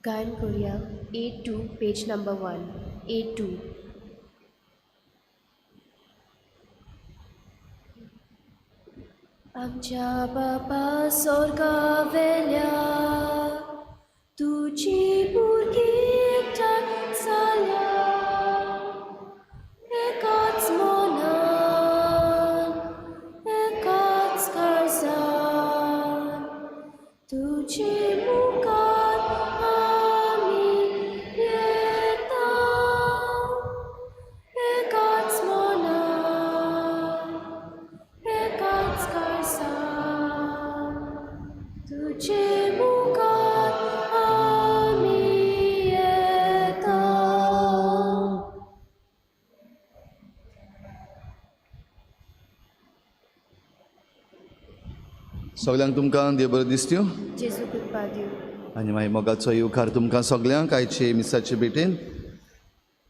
गायन करुया A2 page number 1 A2. आमच्या बापा स्वर्गावेल्या तुजी भुरगीं एकठांय जाल्या एकाच मनान एकाच काळजान तुजे मुखार आमी येता एकाच मनान एकाच काळजान तुजे मुखार आमी येता. सगल्यांक तुमकां देव बरें दिसत्यो जेजू कृपा दिवं. आनी मागीर मोगाचो येवकार तुमकां सगल्यांक आयचे मिसाचे भेटेन.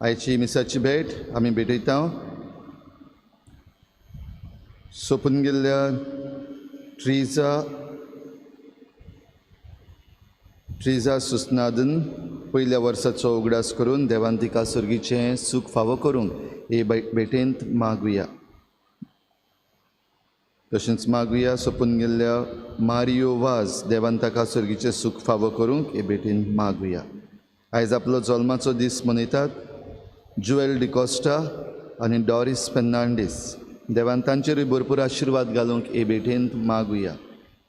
आयची मिसाची भेट आमी भेटयता सोंपून गेल्ल्या ट्रिजा सुस्नादन पयल्या वर्साचो उगडास करून देवान तिका सर्गीचें सूख फावो करूंक हे भेटेंत मागुया. तशेंच मागुया सोंपून गेल्ल्या मारियो वाज देवान ताका सर्गीचें सूख फावो करूंक हे भेटेन मागुया. आयज आपलो जल्माचो दीस मनयतात जुएल डिकॉस्टा आनी डॉरीस फेर्नांडीस देवान तांचेरूय भरपूर आशिर्वाद घालूंक हे भेटेंत मागुया.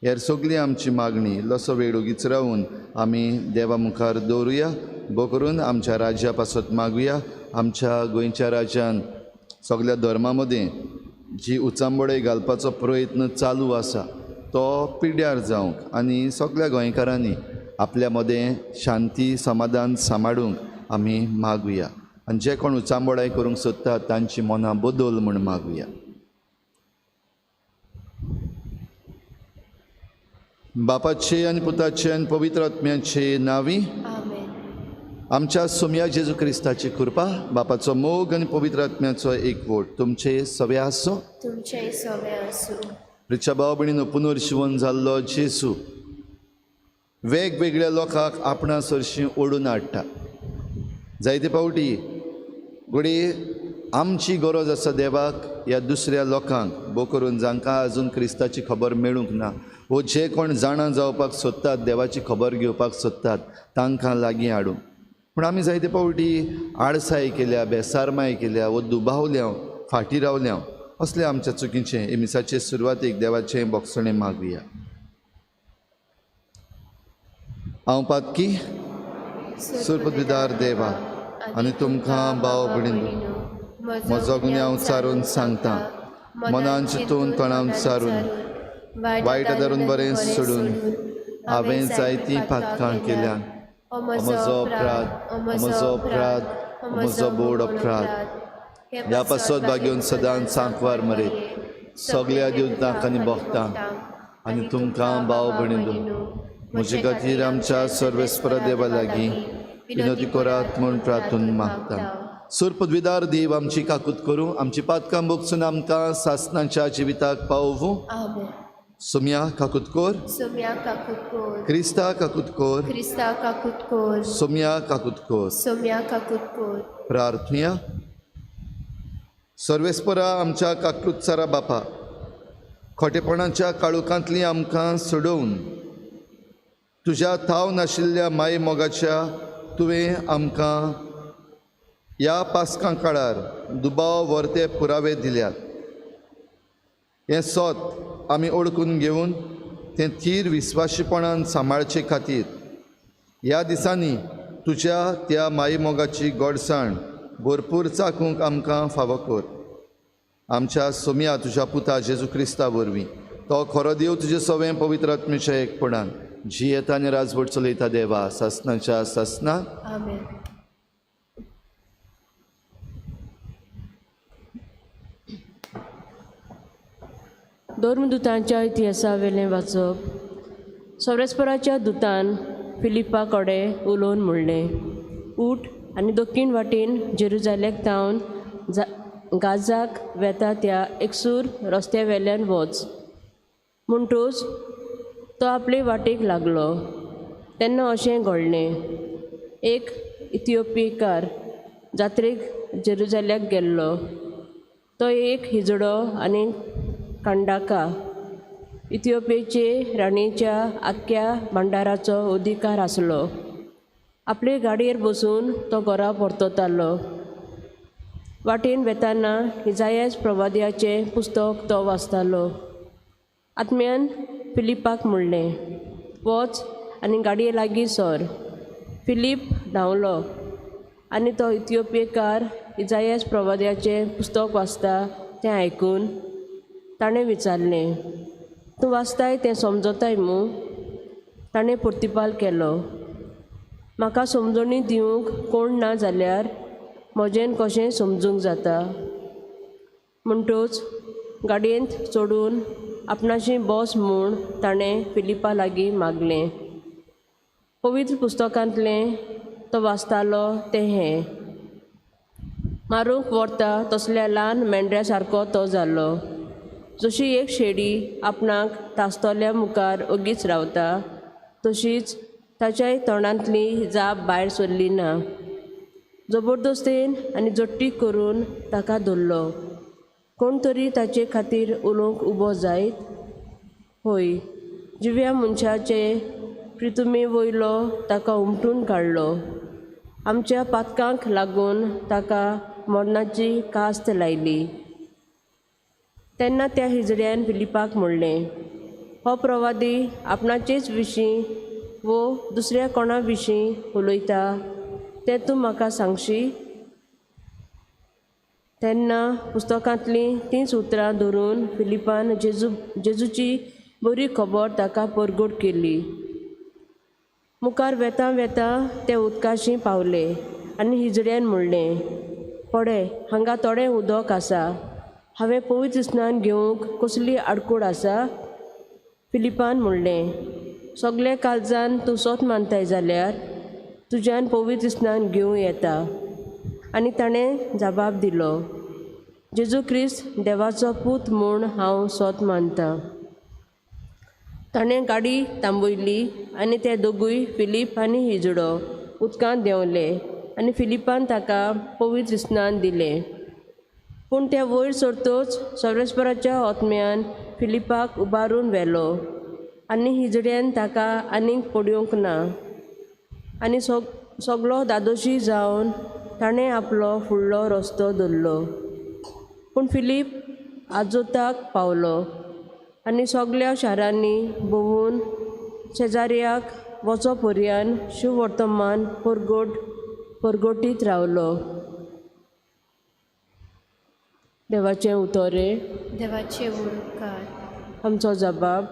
हेर सगळी आमची मागणी इल्लोसो वेळ ओगीच रावून आमी देवा मुखार दवरुया. बो करून आमच्या राज्या पासत मागुया. आमच्या गोंयच्या राज्यान सगल्या धर्मा मदीं जी उचांबळे घालपाचो प्रयत्न चालू आसा तो पिड्ड्यार जावंक आनी सगल्या गोंयकारांनी आपल्या मदें शांती समाधान सांबाळूंक आमी मागुया. आनी जे कोण उचांबळाय करूंक सोदतात तांची मनां बदल म्हूण मागुया. बापाचे आनी पुताचे आनी पवित्र आत्म्याचे नांवी आमच्या सोमया जेजू क्रिस्ताची कृपा, बापाचो मोग आनी पवित्र आत्म्याचो एकवट तुमचे सवे आसूं. तुमचेय सवे आसूं. प्रिच्या भाव भयणीनो, पुनर्शिवन जाल्लो जेजू वेगवेगळ्या लोकांक आपणा सरशीं ओडून हाडटा. जायते फावटी घडये आमची गरज आसा देवाक ह्या दुसऱ्या लोकांक, बो करून जांकां आजून क्रिस्ताची खबर मेळूंक ना वो जे कोण जाणा जावपाक सोदतात, देवाची खबर घेवपाक सोदतात तांकां लागीं हाडूंक. पूण आमी जायते फावटी आळसाय केल्या, बेसारमाय केल्या वो दुबावल्या, फाटीं रावल्या. असल्या आमच्या चुकीचें हे मिसाचे सुरवातेक देवाचें बोगसणें मागुया. हांव पातकी सुरपदविदार देवा आनी तुमकां भाव भयणीनो म्हजो गुन्यांव चारून सांगता, मनान चिंतून तोंडान चारून वायट धरून बरें सोडून हांवें जायतीं पातकां केल्या. म्हजो अपराध, म्हजो अपराध, म्हजो बोड अपराध. ह्या पासत भाग्योन सदांच सांकवार मरेत सगल्या देवतांक आनी भक्तांक आनी तुमकां भाव भयणीनो म्हजे खातीर आमच्या सर्वेस्परा देवा लागीं विनोती करात म्हूण प्रार्थून मागता. सुरपदविदार देव आमची काकूत करूं, आमची पातकां भोगसून आमकां सासणाच्या जिविताक पावोवूं. सोम्या काकूत कोर, सोम्या काकूत कोर, क्रिस्ता काकूत कोर, क्रिस्ता काकूत कोर, सोम्या काकूत कोर, सोम्या काकूत कोर. प्रार्थुया. सर्वेस्परा आमच्या काकूतसारा बापा, खोटेपणाच्या काळोखांतली आमकां सोडोवन तुज्या थाव नाशिल्ल्या माये मोगाच्या तुवें आमकां ह्या पास्कां काळार दुबाव व्हरते पुरावे दिल्यात. हें सोत आमी ओळखून घेवन तें थीर विस्वाशीपणान सांबाळचे खातीर ह्या दिसांनी तुज्या त्या मायेमोगाची गोडसाण भरपूर चाखूंक आमकां फावो कर. आमच्या सोम्या तुज्या पुता जेजू क्रिस्ता वरवीं तो खरो देव तुजें सवें पवित्र आत्म्याच्या एकपणान जियेता आनी राजवट चलयता देवा सासनाच्या सासना. आमेन. धर्मदुतांच्या इतिहासावेलें वाचप. सोरेस्पराच्या दुतान फिलिपा कडेन उलोवन म्हणलें, उठ आनी दक्षीण वाटेन जेरुजालेक तावन गाजाक वेता त्या एकसूर रस्त्या वेल्यान वच. म्हणटूच तो आपले वाटेक लागलो. तेन्ना अशें घडलें, एक इथियोपियकार जात्रेक जेरुजाल्याक गेल्लो. तो एक हिजडो आनी कंडाका इथियोपियेचे राणीच्या आख्ख्या भांडाराचो अधिकार आसलो. आपले गाडयेर बसून तो घरा परततालो. वाटेन वेताना इजायस प्रवाद्याचें पुस्तक तो वाचतालो. आत्म्यान फिलिपाक म्हणलें, वच आनी गाडये लागीं सर. फिलीप धांवलो आनी तो इथियोपियकार इजायस प्रवाद्याचें पुस्तक वाचता तें आयकून ताणें विचारलें, तूं वाचताय तें समजताय मू? ताणें प्रतिपाल केलो, म्हाका समजणी दिवंक कोण ना जाल्यार म्हजेन कशें समजूंक जाता? म्हणटूच गाडयेंत चडून आपणाशी बस म्हूण ताणें फिलिपा लागीं मागलें. पवित्र पुस्तकांतलें तो वाचतालो तें हें, मारूंक व्हरता तसल्या ल्हान मेंढऱ्या सारको तो जालो. जशी एक शेडी आपणाक तासतल्या मुखार ओगीच रावता तशीच ताच्याय तोंडांतली जाप भायर सरली ना. जबरदस्तेन आनी जट्टी करून ताका धरलो. कोण तरी ताचे खातीर उलोवंक उबो जायत? होय, जिव्या मनशाचे प्रितुमे वयलो ताका उमटून काडलो. आमच्या पातकांक लागून ताका मरणाची कास्त लायली. तेन्ना त्या हिजड्यान फिलिपाक म्हणलें, हो प्रवादी आपणाचेच विशीं वो दुसऱ्या कोणा विशीं उलयता तें तूं म्हाका सांगशी? तेन्ना पुस्तकांतलीं तींच उतरां धरून फिलिपान जेजूची बरी खबर ताका परगट केली. मुखार वेता वेता ते उदकाशी पावले आनी हिजड्यान म्हणलें, पडे हांगा थोडें उदक आसा, हांवें पवित्र स्नान घेवंक कसली आडखळ आसा? फिलिपान म्हणलें, सगल्या काळजान तूं सोत मानताय जाल्यार तुज्यान पवित्र स्नान घेवं येता. आनी ताणें जबाब दिलो, जेजू क्रिस्त देवाचो पूत म्हूण हांव सोत मानतां. ताणें गाडी थांबयली आनी ते दोगूय फिलीप आनी हिजडो उदकांत देंवले आनी फिलिपान ताका पवित्र स्नान दिलें. पूण ते वयर सरतच सर्वेस्पराच्या आत्म्यान फिलिपाक उबारून व्हेलो आनी हिजड्यान ताका आनीक पडयोवंक ना. आनी सगलो दादोशी जावन ताणें आपलो फुडलो रस्तो धरलो. पूण फिलीप आजोताक पावलो आनी सगल्या शारांनी भोंवून शेजाऱ्याक वचो पर्यान शिववर्तमान परगटीत रावलो. देवाचें उतोरें. देवाचें उपकार. आमचो जबाब.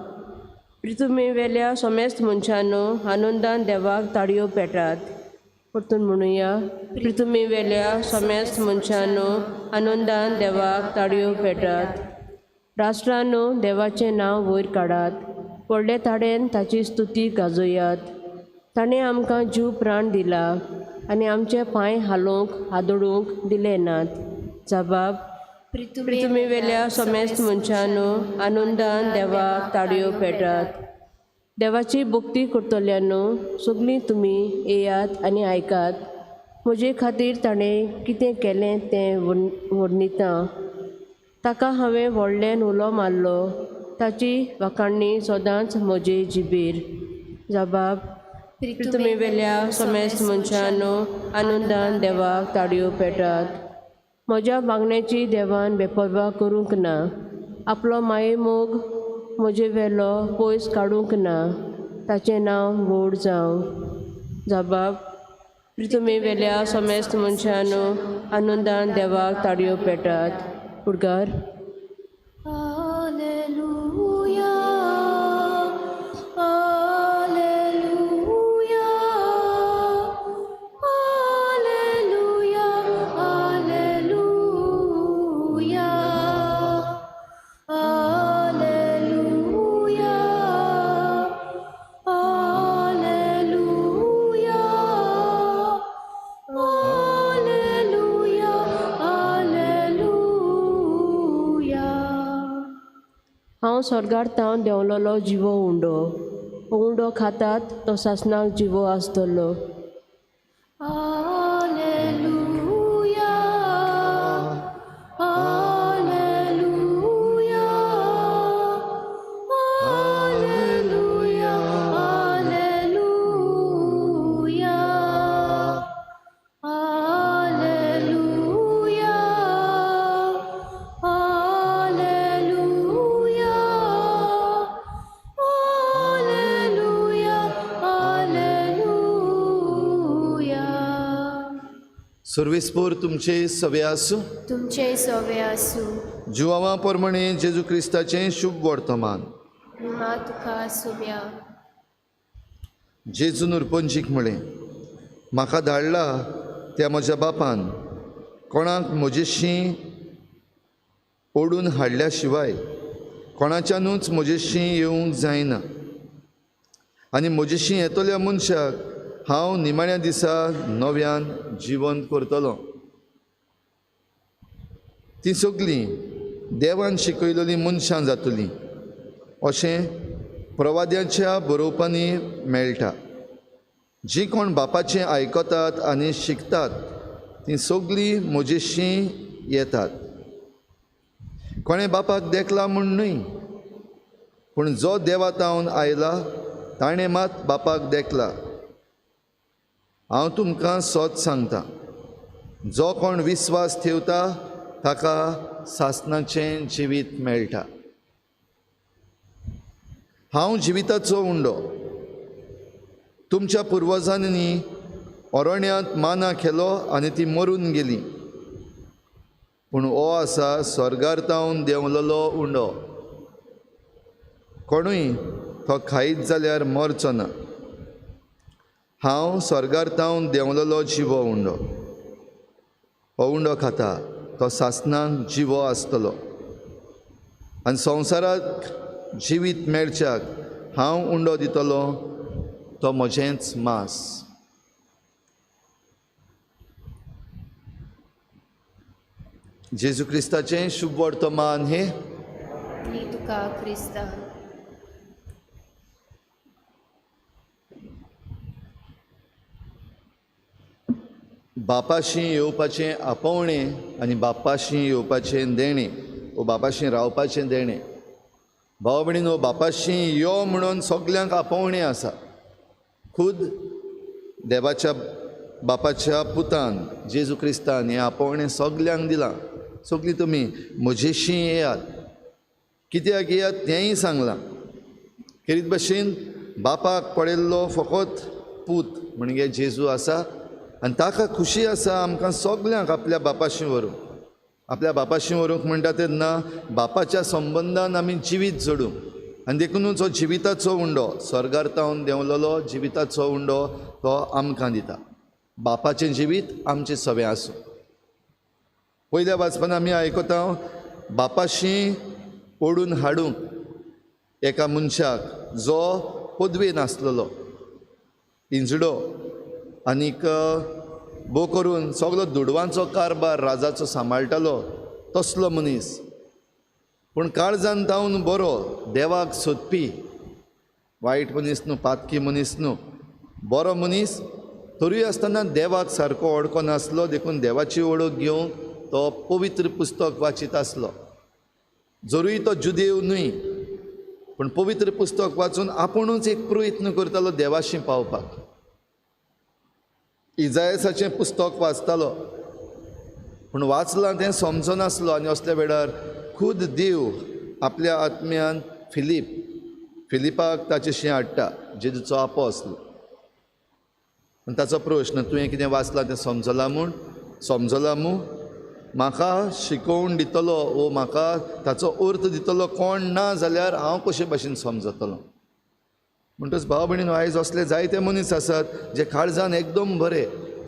पृथ्वीवेल्या समेस्त मनशांनो आनंदान देवाक ताळयो पेटात. परतून म्हणुया, पृथ्वीवेल्या समेस्त मनशांनो आनंदान देवाक ताळयो पेटात. राष्ट्रांनो देवाचें नांव वयर काडात, व्हडले ताळेन ताची स्तुती गाजोयात. ताणें आमकां जीव प्राण दिला आनी आमचे पांय हालोवंक हादडूंक दिले नात. जबाब. पृथ्वीवेल्या समेस्त मनशांनो आनंदान देवाक ताळयो पेटात. देवाची भक्ती करतल्यांनो सगळीं तुमी येयात आनी आयकात, म्हजे खातीर ताणें कितें केलें तें वर्णिता. ताका हांवें व्हडल्यान उलो मारलो, ताची वाखाणणी सदांच म्हजे जिबेर. जबाब. पृथ्वीवेल्या समेस्त मनशांनो आनंदान देवाक ताळयो पेटात. म्हज्या मागण्याची देवान बेपर्वा करूंक ना, आपलो मायेमोग म्हजे वेलो पयस काडूंक ना, ताचें नांव व्हड जावं. जबाब. पृथ्वीवेल्या समेस्त मनशांनो आनंदान देवाक ताळयो पेटात. उडगार. Alleluia, Alleluia, Alleluia, Alleluia, Alleluia, Alleluia, Alleluia, Alleluia. हांव स्वर्गार तावन देंवलोलो जिवो उंडो, उंडो खातात तो सासणाक जिवो आसतलो. Alleluia, Alleluia, Alleluia, Alleluia, Alleluia, Alleluia, Alleluia, Alleluia. सर्वेस्पोर तुमचे सवे आसूं. तुमचे सवे आसूं. जुवावा प्रमाणे जेजू क्रिस्ताचें शुभ वर्तमान. मा तुका सुम्या. जेजून उरपंजीक म्हळें, म्हाका धाडला त्या म्हज्या बापान कोणाक म्हजेशी ओडून हाडल्या शिवाय कोणाच्यानूच म्हजेशी येवंक जायना, आनी म्हजेशी येतल्या मनशाक हांव निमाण्या दिसा नव्यान जिवंत करतलो. तीं सगलीं देवान शिकयलेलीं मनशां जातलीं अशें प्रवाद्यांच्या बरोवपांनी मेळटा. जीं कोण बापाचें आयकतात आनी शिकतात तीं सगलीं म्हजेशी येतात. कोणें बापाक देखला म्हूण न्हय, पूण जो देवा तावन आयला ताणें मात बापाक देखला. हांव तुमकां सत सांगता, जो कोण विस्वास ठेवता ताका सासणाचें जिवीत मेळटा. हांव जिविताचो उंडो. तुमच्या पुर्वजांनी अरण्यांत माना केलो आनी ती मरून गेली, पूण हो आसा स्वर्गार तावन देंवलेलो उंडो. कोणूय तो खायत जाल्यार मरचो ना. हांव स्वर्गार तावन देंवलेलो जिवो उंडो. हो उंडो खाता तो सासणाक जिवो आसतलो, आनी संवसाराक जिवीत मेळच्याक हांव उंडो दितलो तो म्हजेंच मांस. जेजू क्रिस्ताचें शुभ वर्तमान हें. तुका क्रिस्ता. बापाशी येवपाचें आपोवणें आनी बापाशी येवपाचें देणें, वो बापाशी रावपाचें देणें. भाव भयणीन, हो बापाशी यो म्हणून सगल्यांक आपोवणें आसा. खुद देवाच्या बापाच्या पुतान जेजू क्रिस्तान हें आपोवणें सगल्यांक दिलां. सगलीं तुमी म्हजेशी येयात. कित्याक येयात तेंय सांगलां. खेरीत भशेन बापाक पळयल्लो फकत पूत म्हणजे जेजू आसा, आनी ताका खुशी आसा आमकां सगल्यांक आपल्या बापाशी व्हरूंक. आपल्या बापाशी व्हरूंक म्हणटा तेन्ना बापाच्या संबंदान आमी जिवीत जोडूंक, आनी देखुनूच हो जिविताचो उंडो, स्वर्गार तावन देंवलेलो जिविताचो उंडो तो आमकां दिता. बापाचें जिवीत आमचें सवें आसूं. पयल्या वाचपान आमी आयकता बापाशी ओडून हाडूंक एका मनशाक जो पदवेन आसलेलो, इंजडो, आनीक भोव करून सगलो दुडवांचो कारबार राजाचो सांबाळटालो तसलो मनीस, पूण काळजान तावन बरो, देवाक सोदपी, वायट मनीस न्हू, पातकी मनीस न्हू, बरो मनीस, तरूय आसतना देवाक सारको वळखो नासलो. देखून देवाची वळख घेवंक तो पवित्र पुस्तक वाचीत आसलो. जरूय तो जुदेव न्हय, पूण पवित्र पुस्तक वाचून आपुणूच एक प्रयत्न करतालो देवाशी पावपाक. इजायसाचें पुस्तक वाचतालो, पूण वाचलां तें समजनासलो. आनी असल्या वेळार खुद देव आपल्या आत्म्यान फिलिपाक ताचेशी हाडटा, जेजूचो आपो आसलो. आनी ताचो प्रश्न, तुवें कितें वाचलां तें समजलां म्हूण, समजलां मूं? म्हाका शिकोवन दितलो वो म्हाका ताचो अर्थ दितलो कोण ना जाल्यार हांव कशे भाशेन समजतलो? म्हणटच भाव भयणीन, आयज असले जायते मनीस आसात जे काळजान एकदम बरे,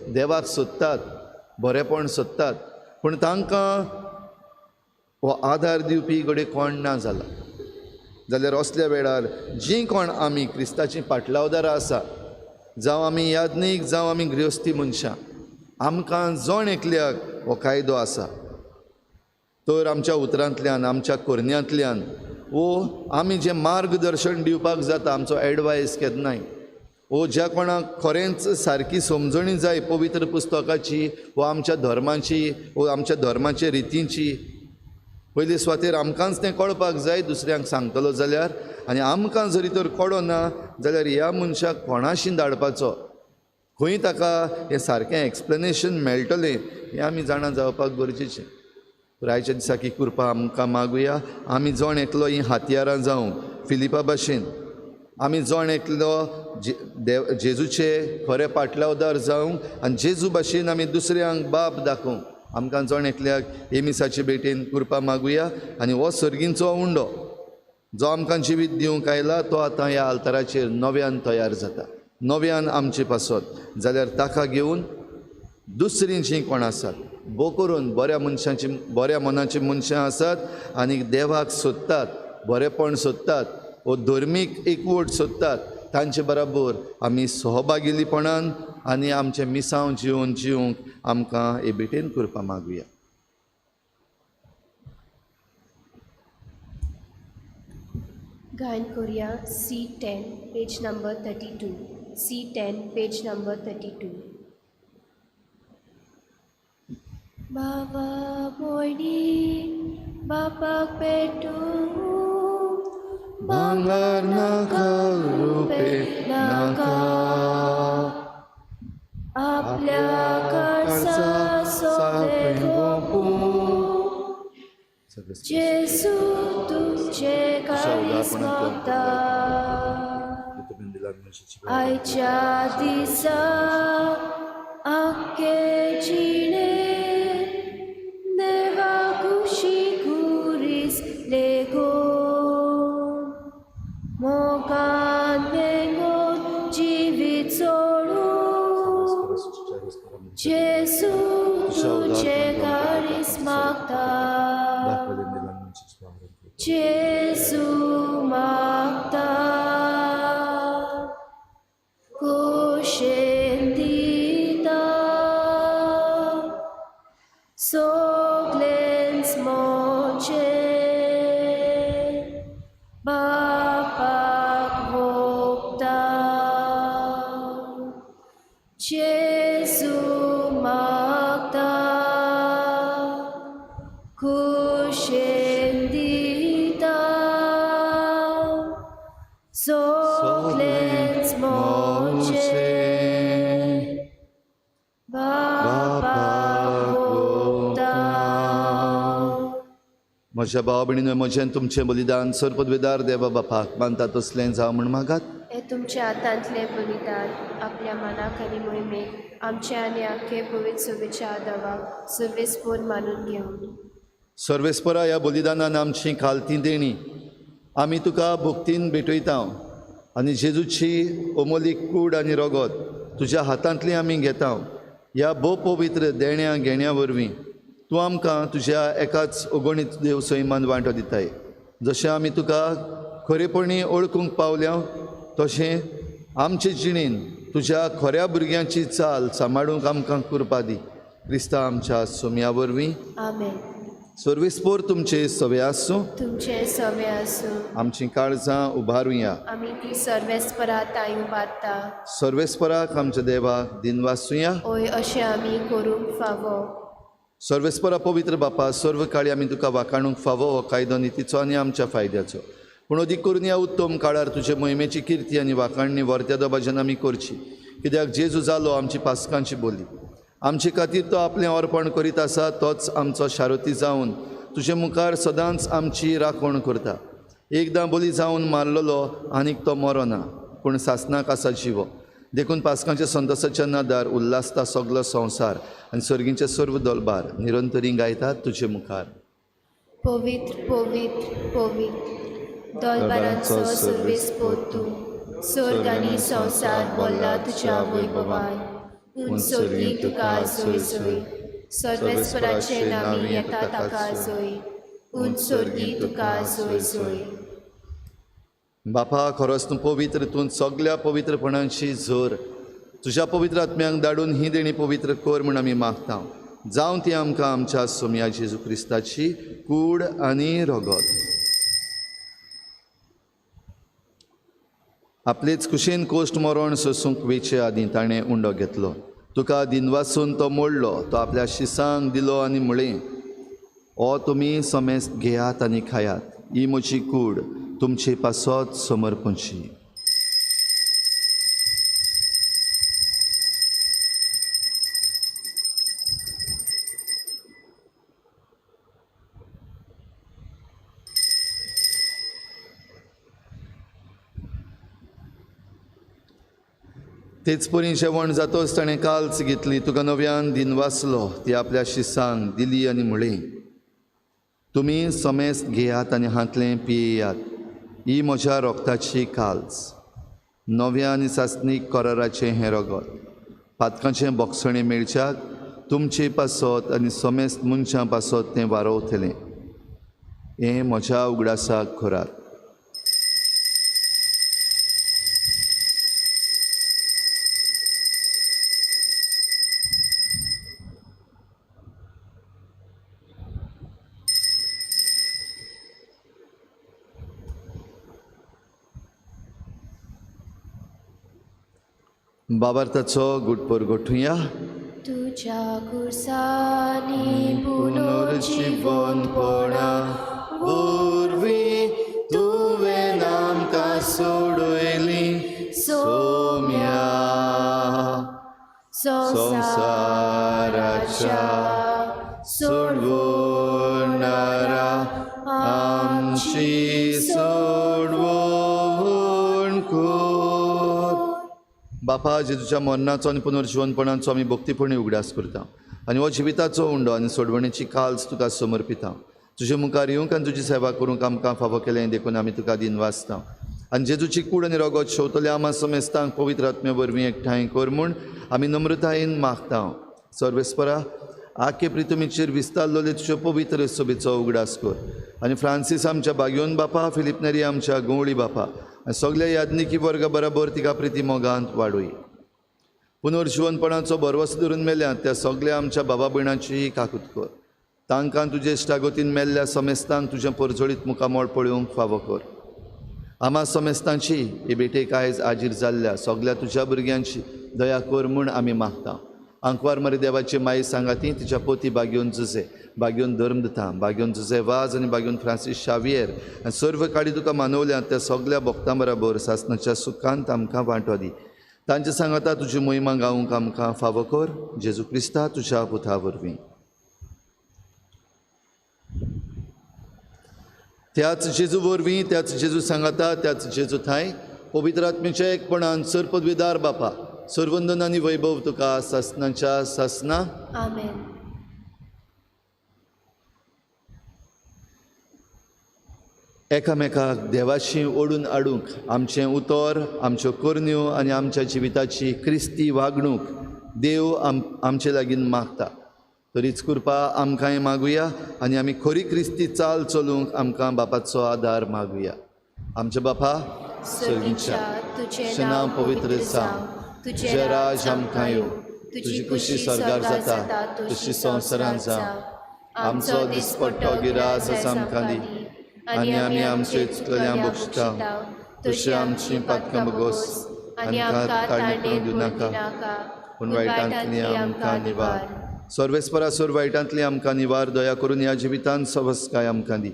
देवाक सोदतात, बरेपण सोदतात, पूण तांकां हो आदार दिवपी घडये कोण ना जाला. जाल्यार असल्या वेळार जीं कोण आमी क्रिस्ताचीं पाटलावदारां आसा, जावं आमी याज्ञीक, जावं आमी गृहस्थी मनशां, आमकां जण एकल्याक हो कायदो आसा. तर आमच्या उतरांतल्यान, आमच्या करण्यांतल्यान, वो आमी जें मार्गदर्शन दिवपाक जाता, आमचो एडवायस केन्नाय वो ज्या कोणाक खरेंच सारकी समजणी जाय पवित्र पुस्तकाची वो आमच्या धर्माची वो आमच्या धर्माचे रितींची, पयले सुवातेर आमकांच तें कळपाक जाय दुसऱ्यांक सांगतलो जाल्यार. आनी आमकां जरी तर कळना जाल्यार ह्या मनशाक कोणाशी धाडपाचो, खंय ताका हें सारकें एक्सप्लेनेशन मेळटलें हें आमी जाणा जावपाक गरजेचें. आयच्या दिसा की कृपा आमकां मागुया, आमी जण एकलो हीं हातयारां जावंक फिलिपा भाशेन, आमी जण एकलो देव जेजूचे खरे पाटलावदार जावंक आनी जेजू भाशेन आमी दुसऱ्यांक बाप दाखोवंक आमकां जण एकल्याक हे मिसाचे भेटेन कृपा मागुया. आनी हो सर्गींचो उंडो जो आमकां जिवीत दिवंक आयला तो आतां ह्या आल्ताराचेर नव्यान तयार जाता, नव्यान आमचे पासत. जाल्यार ताका घेवन दुसरीं जीं कोण आसात भो करून बऱ्या मनशांची बऱ्या मनाची मनशां आसात आनी देवाक सोदतात, बरेंपण सोदतात वो धर्मीक एकवट सोदतात, तांचे बराबर आमी सहभागिलीपणान आनी आमचें मिसांव जिवन जिवंक आमकां हे भेटेन कृपा मागुया. गायन Korea C10 page number 32. C10 page number 32. बाबा भयणी बापाक पेटूं भांगर नाका रुपे नाका, आपल्या काळजा सोंपें गोपूं, जेजू तुमचे काळीज मागता. आयच्या दिसा आख्खे जिणे देवा कुशी कुरीस लेगो, मोगान वेंगोन जिवीत सोडूं, जेजू तुझे काळीज मागता, जेजू मागता. खोशेन दिता सगळेंच म्हजें बापाक वोगता, जेजू मागता. खोशेन दिता सगळेंच म्हजें बापाक वोगता. म्हज्या भाव भयणीनो, म्हजें तुमचें बलिदान सर्वपदवेदार देवा बापाक मानता तसलें जावं म्हूण मागात. हे तुमच्या हातांतलें बलिदान आपल्या मनाक आनी मोहिमेक आमच्या आनी आख्खे पवित्र सभेच्या आदावाक सर्वेस्पोर मानून घेवन. सर्वेस्परा ह्या बलिदानान आमची खालती देणी आमी तुका भक्तीन भेटयता आनी जेजूची अमोलीक कूड आनी रगत तुज्या हातांतली आमी घेता. ह्या भोव पवित्र देण्या घेण्या वरवीं तूं आमकां तुज्या एकाच अगणीत देव सैमान वांटो दिताय. जशें आमी तुका खरेपणी वळखूंक पावल्या तशें आमचे जिणेन तुज्या खऱ्या भुरग्यांची चाल सांबाळूंक आमकां कृपा दी. क्रिस्ता आमच्या सोम्या वरवीं. आमेन. सर्वेस्पोर तुमचे सवे आसूं, तुमचे सवे आसूं. आमचीं काळजां उबारुया, आमी ती सर्वेस्परा तांय उबारता. सर्वेस्पराक आमच्या देवाक दिनवासुया. ओय अशें आमी करूंक फावो. सर्वेस्परा पवित्र बापा, सर्व काळी आमी तुका वाखाणूंक फावो हो कायदो नितीचो आनी आमच्या फायद्याचो. पूण अदीक करून ह्या उत्तम काळार तुजे मोहिमेची किर्ती आनी वाखाणणी वर्त्या दबाज्यान आमी करची, कित्याक जेजू जालो आमची पासकांची बोली. आमचे खातीर तो आपलें अर्पण करीत आसा, तोच आमचो शारती जावन तुजे मुखार सदांच आमची राखण करता. एकदां बोली जावन मारलेलो आनीक तो मरोना, पूण सासणाक आसा जिवो. देखून पासकांच्या संतोसाच्या नादार उल्हासता सगलो संवसार आनी सर्गींचे सर्व दलबार निरंतरी गायतात तुजे मुखार. पवित्र पवित्र पवित्र दलबारांचो सर्वेस्पोर तूं, सर्ग आनी संवसार बोल्ला तुज्या वैभवान. उंच सर्गी तुका जोय जोय, सर्वेस्पराचे नांवी येता ताका जोय. उंच सर्गी तुका जोय जोय. बापा, खरोच तूं पवित्र, तूं सगल्या पवित्रपणांची जोर. तुज्या पवित्र आत्म्यांक धाडून ही देणी पवित्र कर म्हूण आमी मागता. जावं ती आमकां आमच्या सोम्या जेजू क्रिस्ताची कूड आनी रगत. आपलेच कुशीन कोश्ट मरण सोसूंक वेचे आदीं ताणें उंडो घेतलो. तुका दिनवासून तो मोडलो, तो आपल्या शिसांक दिलो आनी म्हळें, ओ तुमी समेस्त घेयात आनी खायात, ही म्हजी कूड तुमचे पासत समर्पणची. तेच परी जेवण जातोच ताणें काल्च घेतली, तुका नव्यान दिनवासलो, ती आपल्या शिसांक दिली आनी म्हळें, तुमी समेस्त घेयात आनी हांतलें पियेयात, ही म्हज्या रोगताची काल्च, नव्या आनी सासणीक कराराचें हें रगत, पातकांचें बोगसणें मेळच्याक तुमचे पासत आनी समेस्त मनशां पासत तें वारोवतलें. हें म्हज्या उगडासाक करात. बाबार्थाचो गुटपोर गोठुया. तुझ्या खुर्सांनी पुनर्जिवनपणा वरवीं तुवें आमकां सोडयली सोम्या संवसाराच्या सोडवणारा आमची सोडवण कर. बापा, जेजूच्या मरणाचो आनी पुनर्जिवनपणाचो आमी भक्तीपणी उगडास करता आनी हो जिविताचो उंडो आनी सोडवणेची काल्च तुका समर्पिता. तुजे मुखार येवंक आनी तुजी सेवा करूंक आमकां फावो केलें देखून आमी तुका दिनवासता. आनी जेजूची कूड आनी रगत शेवतल्या आमा समेस्तांक पवित्र आत्म्या वरवीं एकठांय कर म्हूण आमी नम्रतायेन मागता. सर्वेस्परा, आखे प्रितुमीचेर विस्तारलेले तुज्यो पवित्र सभेचो उगडास कर आनी फ्रांसीस आमच्या बागयोन बापा, फिलीप नेरी आमच्या गवळी बापा आनी सगल्या याज्ञिकी वर्गा बराबर तिका प्रिती मोगांत वाडोय. पुनर्जिवनपणाचो भरवंसो धरून मेल्या त्या सगल्या आमच्या बाबा भयणांचीय काकूत कर. तांकां तुजे इश्टागतीन मेल्ल्या समेस्तांक तुजें परजळीत मुखामळ पळोवंक फावो कर. आमा समेस्तांची ही भेटेक आयज आजीर जाल्ल्या सगल्या तुज्या भुरग्यांची दया कर म्हूण आमी मागता. आंकवार मरे देवाची माई सांगाती तिच्या पोती बागयोन जुजे, बागयोन धर्मदता, बागयोन जुजे वाज आनी बागयोन फ्रांसीस शावियर आनी सर्व काडी तुका मानवल्या त्या सगल्या भक्तां बराबर सासणाच्या सुखांत आमकां वांटो दी. तांचे सांगाता तुजी मोहिमा गावंक आमकां फावो कर, जेजू क्रिस्ता तुज्या पुता वरवीं. त्याच जेजू वरवीं, त्याच जेजू सांगाता, त्याच जेजू थांय पवित्र आत्म्याच्या एकपणान सर्पदविदार बापा, सर्वंदन आनी वैभव तुका सासणाच्या सासना. आमेन. एकामेकाक देवाशी ओडून हाडूंक आमचें उतर, आमच्यो करण्यो आनी आमच्या जिविताची क्रिस्ती वागणूक देव आमचे लागीं मागता. तरीच कृपा आमकांय मागुया आनी आमी खरी क्रिस्ती चाल चलूंक आमकां बापाचो आदार मागुया. आमच्या बापा सर्गीच्या, तुजें नांव पवित्र जावं, तुजें राज आमकां येवं, तुजी कुशी स्वर्गार जाता तशी संवसारांत जावं. आमचो दिसपट्टो गिरास आमकां दी आनी आमी आमचे चुकलेल्या बक्षता तशी आमची पातकां बगोस आनी आमकां ताळणी करूंक दिवनाका, पूण वायटांतली आमकां निवार. सर्वेस्परा सोर वायटांतली आमकां निवार. दया करून ह्या जिवितांत सवसकाय आमकां दी.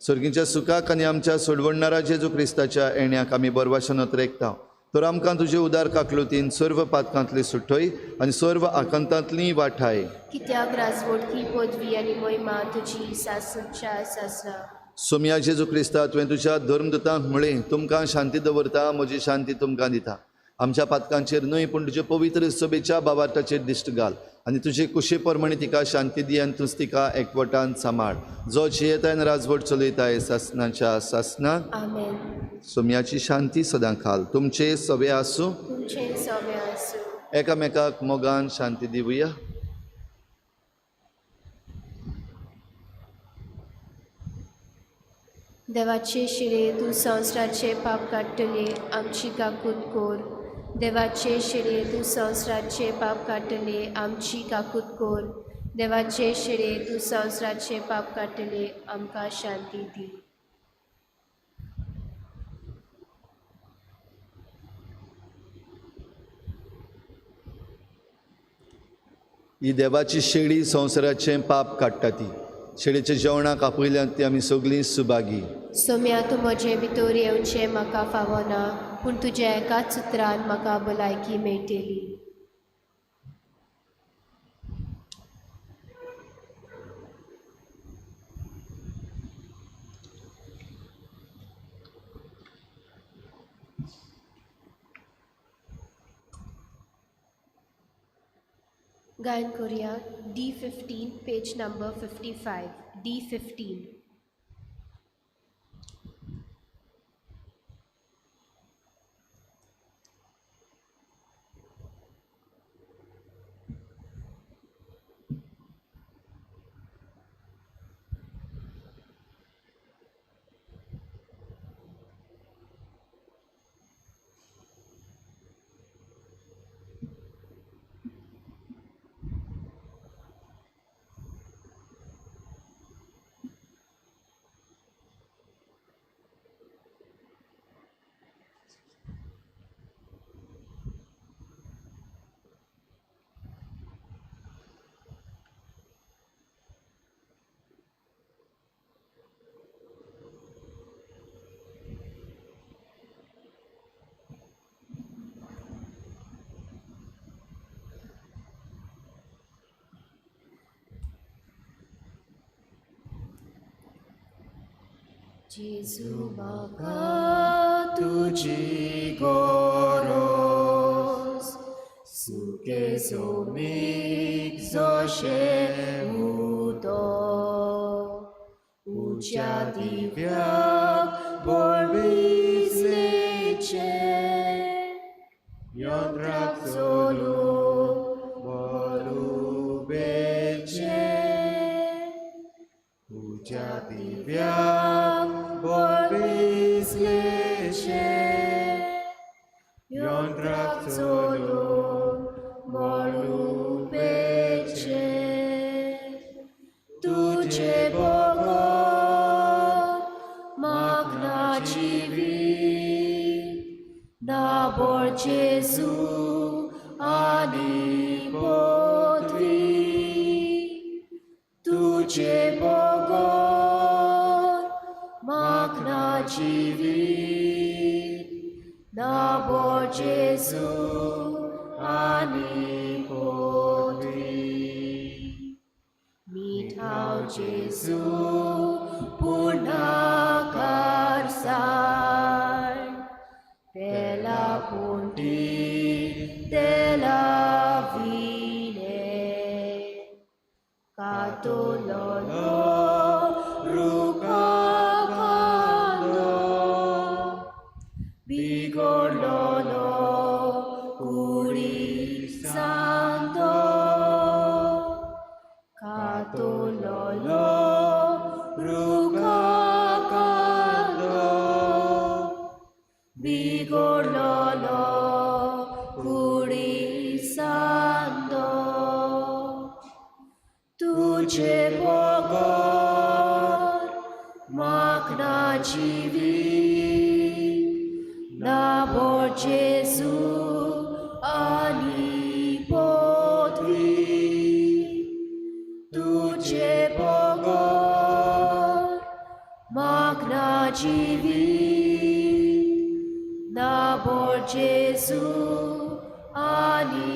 सर्गीच्या सुखाक आनी आमच्या सोडवणणारा जेजू क्रिस्ताच्या येण्याक आमी बरवाशन रेखता. तर आमकां तुजे उदार काकलुतीन सर्व पातकांतली सुटय आनी सर्व आकांतांतली वाठाय. कित्याक राजवटकी पदवी आनी मोहिमा तुजी सासणाच्या सासणा. सोम्या जेजू क्रिस्ता, तुवें तुज्या धर्मदूतांक म्हळें, तुमकां शांती दवरता, म्हजी शांती तुमकां दिता. आमच्या पातकांचेर न्हय पूण तुजे पवित्र सभेच्या बाबार्थाचेर दिश्ट घाल आनी तुजे कुशे प्रमाणे तिका शांती दी आनी तूंच तिका एकवटान सांबाळ, जो जियेताय आनी राजवट चलयताय सासणाच्या सासणाक. आमेन. सोम्याची शांती सदां खाल तुमचे सवे आसूं, तुमचे सवे आसूं. एकामेकाक मोगान शांती दिवया. देवाचे शिरे तूं संवसाराचे पाप काडटले, आमची काकूत कोर. देवाचे शिरे तूं संवसाराचे पाप काडटले, आमची काकूत कोर. देवाचे शिरे तूं संवसाराचे पाप काडटले, आमकां शांती दी. ही देवाची शेळी संवसाराचें पाप काडटा ती शेळीच्या जेवणाक आपयल्यान ती आमी सगळीं सुभागी. सोम्या, तूं म्हजे भितर येवचें म्हाका फावना, पूण तुज्या एकाच उतरान म्हाका भलायकी मेळटली. गायन Korea D15, page number 55, D15. Gesù म्हाका तुजी गरज, सुके सोमीक जशें उदक, उच्या दिव्याक बळविजलेचें, यंत्राक चलूंक बळुबेचें, उच्या दिव्याक बळविजलेचें, यंत्राक चलूंक बळुबेचें, तुजे बगर म्हाका ना जिवीत, ना बळ जेजू आनी पदवी, तुजे बगर म्हाका ना जिवीत, ना बळ जेजू आनी पदवी. मिठाव जेजू पुर्णाकार साण, तेला पुंटी तेला विणे, कातोलोलो रुखा कांदो, बिगोडलोलो कुडी सांतो, कातोलोलो रुखा कांदो, बिगोडलोलो कुडी सांदो, तुजे बगर म्हाका ना जिवीत, ना बळ जेजू आनी पदवी, तुजे बगर म्हाका ना जिवीत, ना बळ जेजू आनी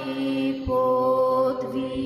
पदवी.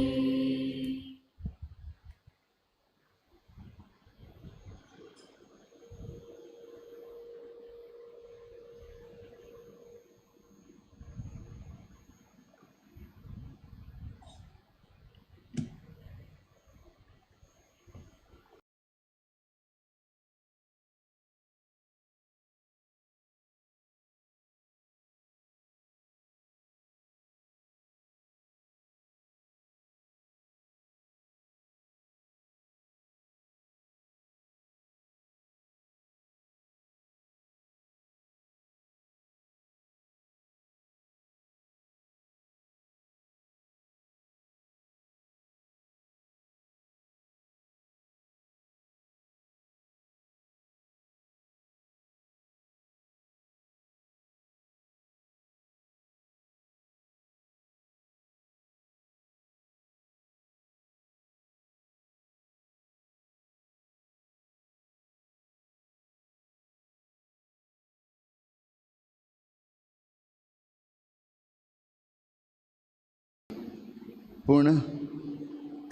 पूण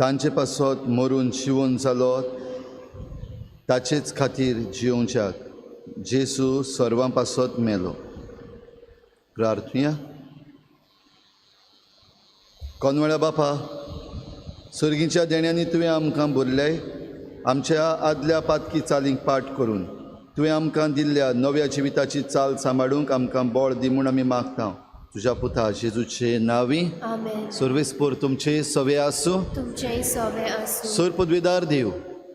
तांचे पासत मरून जिवन जालो ताचेच खातीर जियोवच्याक जेजू सर्वां पासत मेलो. प्रार्थुया. कोनवेळा बापा, सर्गीच्या देण्यांनी तुवें आमकां भरले, आमच्या आदल्या पातकी चालींक पाठ करून तुवें आमकां दिल्ल्या नव्या जिविताची चाल सांबाळूंक आमकां बळ दी म्हूण आमी मागता. तुज्या पुता जेजूचे नांवी. आमेन. सर्वेस्पोर तुमचे सवे आसूं, तुमचेय सोवे आसूं. सर पदवेदार देव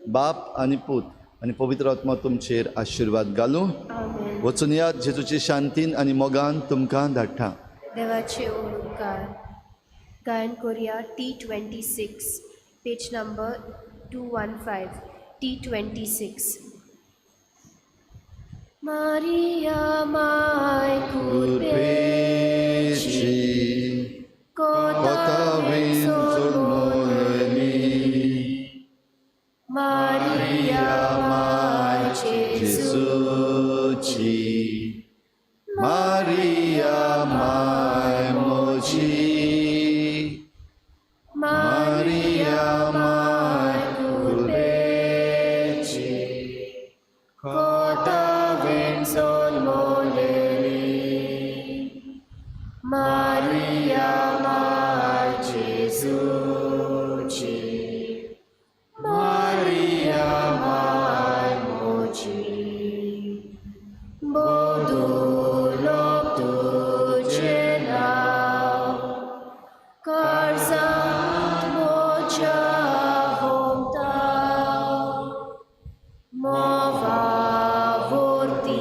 बाप आनी पूत आनी पवित्र आत्मा तुमचेर आशिर्वाद घालूं. आमेन. वचून यात, जेजूचे शांतीन आनी मोगान तुमकां धाडटा. देवाचे उपकार. गायन कोरिया T26, page number 215, T26. Maria my कुर्बेची कोतावीन जल्मलेली, मारिया my जेजूची, मारिया my मोजी, मारिया my कुर्बेची कोतावीन जल्मलेली, मारिया my जेजूची, मारिया my मोजी. बोदुलो तुझे नाव काळजांत म्हज्या होमता, मोवा वरती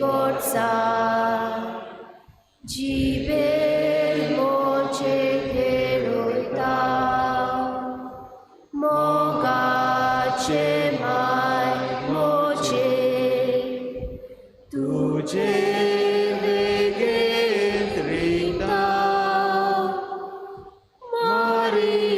गोडसा, जिबेर मोचे खेळयता, मोगाचे माय मोचे तुझे वेगेंत रिगता, मारिया.